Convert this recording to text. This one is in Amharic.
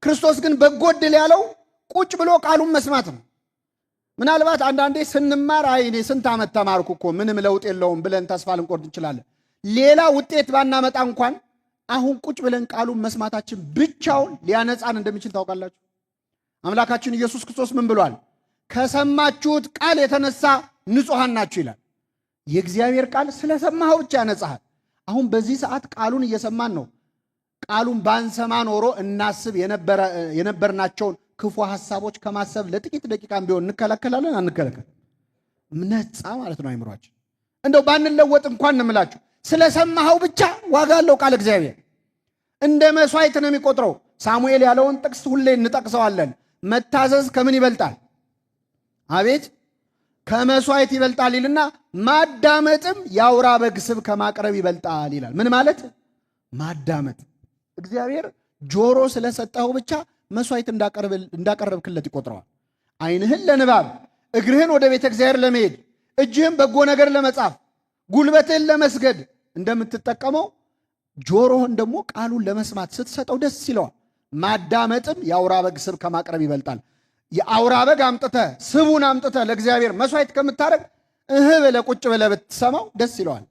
ክርስቶስ ግን በጎ ዕድል ያለው ቁጭ ብሎ ቃሉን መስማት ነው። ምናልባት አንዳንዴ ስንማር አይ እኔ ስንት ዓመት ተማርኩ እኮ ምንም ለውጥ የለውም ብለን ተስፋ ልንቆርጥ እንችላለን። ሌላ ውጤት ባናመጣ እንኳን አሁን ቁጭ ብለን ቃሉን መስማታችን ብቻውን ሊያነጻን እንደሚችል ታውቃላችሁ። አምላካችን ኢየሱስ ክርስቶስ ምን ብሏል? ከሰማችሁት ቃል የተነሳ ንጹሐን ናችሁ ይላል። የእግዚአብሔር ቃል ስለሰማኸው ብቻ ያነጻሃል። አሁን በዚህ ሰዓት ቃሉን እየሰማን ነው። ቃሉን ባንሰማ ኖሮ እናስብ የነበርናቸውን ክፉ ሐሳቦች ከማሰብ ለጥቂት ደቂቃም ቢሆን እንከለከላለን? አንከለከል? ነጻ ማለት ነው አይምሯችን። እንደው ባንለወጥ እንኳን እንምላችሁ ስለሰማኸው ብቻ ዋጋ አለው ቃል እግዚአብሔር። እንደ መስዋዕት ነው የሚቆጥረው። ሳሙኤል ያለውን ጥቅስ ሁሌ እንጠቅሰዋለን። መታዘዝ ከምን ይበልጣል? አቤት ከመስዋዕት ይበልጣል ይልና ማዳመጥም የአውራ በግ ስብ ከማቅረብ ይበልጣል ይላል። ምን ማለት ማዳመጥ? እግዚአብሔር ጆሮ ስለሰጠኸው ብቻ መስዋዕት እንዳቀረብክለት ይቆጥረዋል። ዓይንህን ለንባብ፣ እግርህን ወደ ቤተ እግዚአብሔር ለመሄድ፣ እጅህን በጎ ነገር ለመጻፍ፣ ጉልበትህን ለመስገድ እንደምትጠቀመው ጆሮህን ደግሞ ቃሉን ለመስማት ስትሰጠው ደስ ይለዋል። ማዳመጥም የአውራ በግ ስብ ከማቅረብ ይበልጣል። የአውራ በግ አምጥተህ ስቡን አምጥተህ ለእግዚአብሔር መስዋዕት ከምታደርግ እህ ብለህ ቁጭ ብለህ ብትሰማው ደስ ይለዋል።